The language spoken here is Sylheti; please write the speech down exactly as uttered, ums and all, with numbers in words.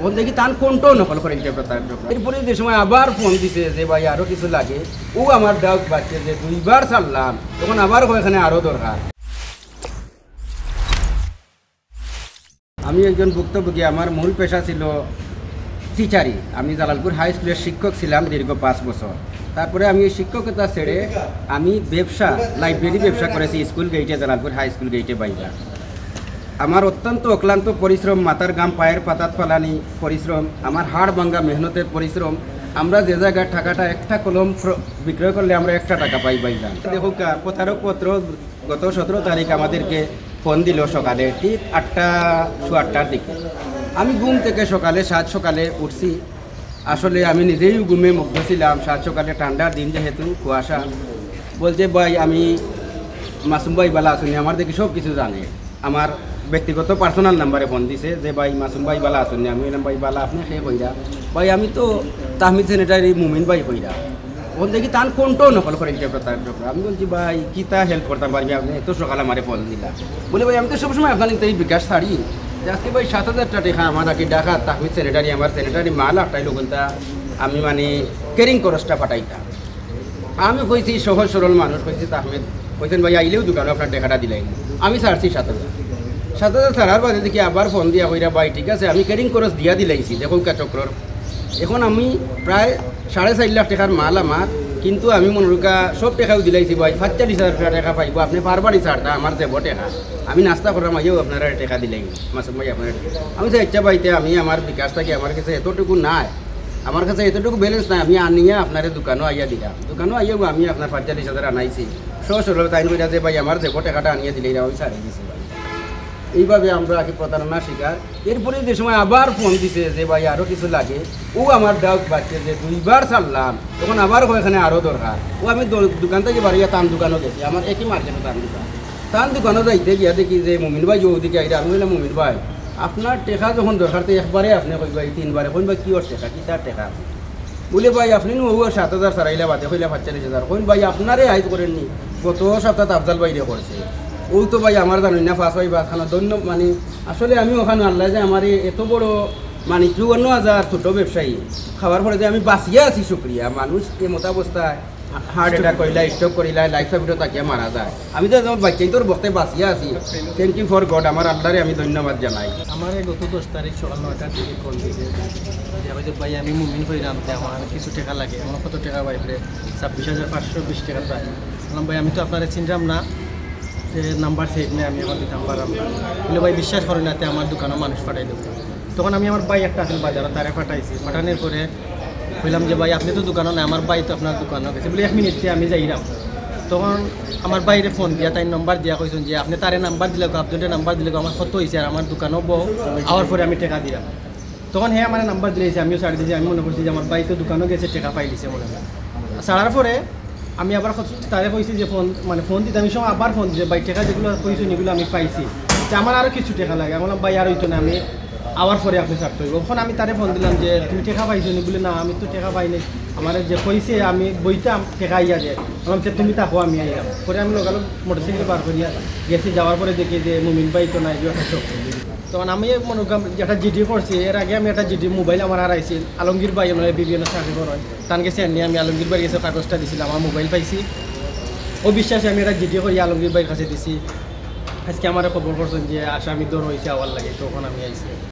তখন দেখি তান কোনটাও নকল করে দিতে পারতাম। এরপরে যে সময় আবার ফোন দিছে যে ভাই আরো কিছু লাগে, ও আমার ডাউট বাড়ছে যে দুইবার ছাড়লাম, তখন আবার কয় এখানে আরো দরকার। আমি একজন ভুক্তভোগী। আমার মূল পেশা ছিল টিচারি। আমি জালালপুর হাই স্কুলের শিক্ষক ছিলাম দীর্ঘ পাঁচ বছর। তারপরে আমি এই শিক্ষকতা ছেড়ে আমি ব্যবসা, লাইব্রেরি ব্যবসা করেছি স্কুল গেইটে, জালালপুর হাই স্কুল গেইটে বাইরা। আমার অত্যন্ত অক্লান্ত পরিশ্রম, মাথার ঘাম পায়ের পাতাত ফালানি পরিশ্রম, আমার হাড় ভাঙ্গা মেহনতের পরিশ্রম। আমরা যে জায়গায় টাকাটা একটা কলম ক্র-, বিক্রয় করলে আমরা একটা টাকা পাই ভাইজান। দেখো কা-, প্রতারক পত্র গত সতেরো তারিখ আমাদেরকে ফোন দিল সকালে ঠিক আটটা, সোয়া আটটার দিকে। আমি ঘুম থেকে সকালে, সাত সকালে উঠছি। আসলে আমি নিজেই ঘুমে মুগ্ধ ছিলাম। সাত সকালে ঠান্ডার দিন যেহেতু, কুয়াশা। বলছে, "ভাই, আমি মাসুম ভাই বালা আছইন নি?" আমার দেখি সব কিছু জানে। আমার ব্যক্তিগত পার্সোনাল নাম্বারে ফোন দিছে যে, "ভাই, মাসুম ভাই বালা আছইন নি?" আমি বললাম, "ভাই বালা, আপনি কে কইরা?" "ভাই, আমি তো তাহমিদ স্যানিটারি মুমিন ভাই কইরা।" অখন দেখি তান কোনটাও নকল করে দিতে পারতাম। আমি বলছি, "ভাই, কিতা হেল্প করতাম পারবি আপনি? এত সকালে আমারে ফোন দিলা।" বলে, "ভাই, আমি তো সবসময় আপনার ইনতে এই বিকাশ ছাড়ি। যে আজকে ভাই সাত হাজার টেকা আমার আগে ঢাকা তাহমিদ স্যানিটারি, আমার স্যানিটারি মাল আটটাই লোক আমি মানে ক্যারিং খরচটা পাঠাইতাম।" আমি কইছি, সহজ সরল মানুষ, কইছি, "তাহমিদ।" কইছেন, "ভাই, আইলেও দোকানো আপনার টেকাটা দিলাই।" আমি ছাড়ছি সাত হাজার। সাত হাজার ছাড়ার বাদে দেখি আবার ফোন দিয়া কইরা, "ভাই, ঠিক আছে, আমি ক্যারিং খরচ দিয়া দিলাইছি, দেখো কা চক্রর।" এখন আমি প্রায় সাড়ে চার লাখ টেকার মাল আমার, কিন্তু আমি মনে করি সব টেকাও দিলাইছি ভাই, পাঁচচল্লিশ হাজার টেকা পাইবো, আপনি পারবানি ছাড়তা, আমার যাইবো টেকা, আমি নাস্তা করাম, আইয়াও আপনারা টেকা দিলাই, মাসুম ভাই আপনারা। আমি কইছি, "আচ্ছা ভাই, তে আমি আমার বিকাশ থাকি আমার কাছে এতটুকু নাই, আমার কাছে এতটুকু ব্যালেন্স নাই, আমি আনিয়া আপনারে দোকানো আইয়া দিলাম।" দোকানো আইয়াও আমি আপনার পাঁচচল্লিশ হাজার আনাইছি, সহজ সরল তাইন কইরা যে, "ভাই, আমার যাইবো টেকাটা আনিয়া দিলাই, আমি ছাড়ি দিছি ভাই।" এইভাবে আমরা আর কি প্রতারণার শিকার। এরপরে যে সময় আবার ফোন দিছে যে, "ভাই, আরো কিছু লাগে", ও আমার ডাউট বাড়ছে যে দুইবার ছাড়লাম, তখন আবার কয় এখানে আরো দরকার। ও আমি দ-, দোকান থেকে বাড়িয়া তান দোকানো গেছি, আমার একই মার্কেটে তান দোকান। তান দোকানো যাইতে গিয়া দেখি যে মুমিন ভাই যে ওদিকে আইরা, আমি কইলাম, "মুমিন ভাই, আপনার টেকা যখন দরকার, তো একবারে আপনি কইবা, এই তিনবারে কইন বা কি ওর টেকা, কি তার টেকা?" বলে, "ভাই, আপনি নু ওর সাত হাজার ছাড়াইলা বাদে কইলা পাঁচচল্লিশ হাজার, কইন ভাই, আপনারে আইজ করেননি, গত সপ্তাহে আফজাল ভাইরে করছে।" ও তো ভাই আমার জানি না, ফাঁস ভাই বাস খানা ধন্য, মানে, আসলে আমি ওখানে আল্লাহ যে আমার এত বড়, মানে, চুয়ান্ন হাজার ছোট ব্যবসায়ী খাওয়ার পরে যে আমি বাঁচিয়া আছি, শুক্রিয়া। মানুষ এমতাবস্থায় হার্ট অ্যাটাক করিলা, স্ট্রোক করিলা, লাইফ সাপোর্টে থাকিয়া মারা যায়। আমি তো যেমন বাচ্চাই তোর বক্তে বাঁচিয়া আছি, thank you for God, আমার আল্লাহরে আমি ধন্যবাদ জানাই। আমার এই গত দশ তারিখ সকাল নয়টার দিকে কল দিছে, যে, "ভাই, আমি মুমিন হইলাম, যে আমার কিছু টাকা লাগে।" আমার কত টাকা ভাই রে? ছাব্বিশ হাজার পাঁচশো বিশ টাকা প্রায়। বললাম, "ভাই, আমি তো আপনারে চিনলাম না, যে নাম্বার সেভ নেই, আমি এখন দিতাম পারলাম না।" বলে, "ভাই, বিশ্বাস করেন না, তে আমার দোকানও মানুষ পাঠাই দেবো।" তখন আমি আমার ভাই একটা আছিল বাজারো, তারে পাঠাইছি। পাঠানোর পরে কইলাম যে, "ভাই, আপনি তো দোকানও নাই, আমার ভাই তো আপনার দোকানও গেছে।" বলে, "এক মিনিট, তে আমি যাইরাম।" তখন আমার ভাইরে ফোন দিয়া তাই নাম্বার দিয়া কইছেন যে, "আপনি তারে নাম্বার দিলে, আপজনরে নাম্বার দিলে, আমার কত হইছে, আর আমার দোকানও বউ, আওয়ার পরে আমি টাকা দিলাম।" তখন হে আমার নাম্বার দিলাইছে, আমিও ছাড়ি দিছি। আমি মনে করছি যে আমার ভাই তো দোকানও গেছে, টাকা পাইলিছে মনে হয়। ছাড়ার পরে আমি আবার কত তারে কইছি যে ফোন, মানে, ফোন দিতে আমি সময় আবার ফোন দিছে, "ভাই, টাকা যেগুলো কইছেন এগুলো আমি পাইছি, যে আমার আরও কিছু টাকা লাগে।" আমি বললাম, "ভাই, আর হইতো না, আমি আওয়ার পরে আপনি ছাড়তে হইব।" তখন আমি তারে ফোন দিলাম যে, "তুমি টাকা পাইছো নি?" বলে, "না, আমি তো টাকা পাই নাই, আমার যে কইছে আমি বইতাম, টাকা আইয়া দে।" বললাম, "যে তুমি থাকো, আমি আইলাম।" পরে আমি লগালগ মোটরসাইকেল বার করিয়া গেছি, যাওয়ার পরে দেখি যে মুমিন ভাই তো নাই, একটা চোখ। তখন আমি মনে করি যে একটা জিডি করছি, এর আগে আমি একটা জিডি মোবাইল আমার হারাইছিল, আলমগীর ভাই, ওনার বিভিন্ন চাকরি করেন, তান গেছে আনি আমি আলমগীর ভাইয়ের গেছে কাগজটা দিছিলাম, আমার মোবাইল পাইছি। ও বিশ্বাসে আমি একটা জিডি করি আলমগীর ভাইয়ের কাছে দিছি। আজকে আমার খবর করছেন যে আসামি ধর হয়েছে আওয়ার লাগে, তখন আমি আইছি।